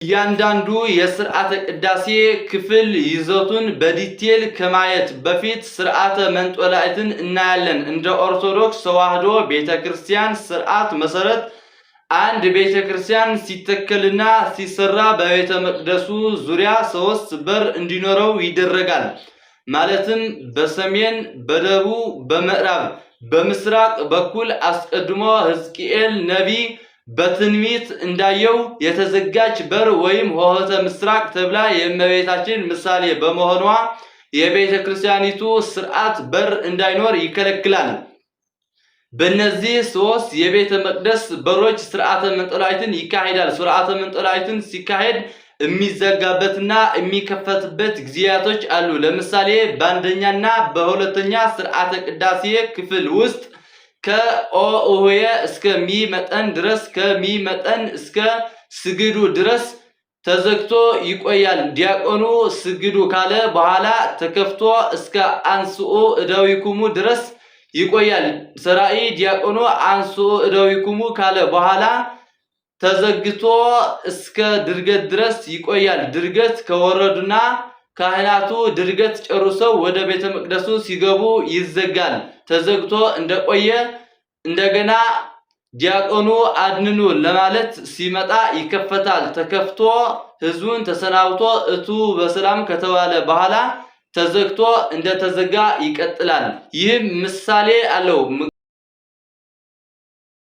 እያንዳንዱ የስርዓተ ቅዳሴ ክፍል ይዘቱን በ detail ከማየት በፊት ስርዓተ መንጦላዕትን እናያለን። እንደ ኦርቶዶክስ ተዋሕዶ ቤተ ክርስቲያን ስርዓት መሰረት አንድ ቤተ ክርስቲያን ሲተከልና ሲሰራ በቤተ መቅደሱ ዙሪያ ሶስት በር እንዲኖረው ይደረጋል። ማለትም በሰሜን፣ በደቡብ፣ በምዕራብ፣ በምስራቅ በኩል አስቀድሞ ሕዝቅኤል ነቢይ በትንቢት እንዳየው የተዘጋች በር ወይም ሆህተ ምስራቅ ተብላ የእመቤታችን ምሳሌ በመሆኗ የቤተ ክርስቲያኒቱ ስርዓት በር እንዳይኖር ይከለክላል። በእነዚህ ሶስት የቤተ መቅደስ በሮች ስርዓተ መንጦላዕትን ይካሄዳል። ስርዓተ መንጦላዕትን ሲካሄድ የሚዘጋበትና የሚከፈትበት ጊዜያቶች አሉ። ለምሳሌ በአንደኛና በሁለተኛ ስርዓተ ቅዳሴ ክፍል ውስጥ ከኦሆየ እስከ ሚ መጠን ድረስ ከሚ መጠን እስከ ስግዱ ድረስ ተዘግቶ ይቆያል። ዲያቆኑ ስግዱ ካለ በኋላ ተከፍቶ እስከ አንስኡ እደዊኩሙ ድረስ ይቆያል። ሰራኢ ዲያቆኑ አንስኡ እደዊኩሙ ካለ በኋላ ተዘግቶ እስከ ድርገት ድረስ ይቆያል። ድርገት ከወረዱና ካህናቱ ድርገት ጨርሰው ወደ ቤተ መቅደሱ ሲገቡ ይዘጋል። ተዘግቶ እንደቆየ እንደገና ዲያቆኑ አድንኑ ለማለት ሲመጣ ይከፈታል። ተከፍቶ ሕዝቡን ተሰናብቶ እቱ በሰላም ከተባለ በኋላ ተዘግቶ እንደተዘጋ ይቀጥላል። ይህም ምሳሌ አለው።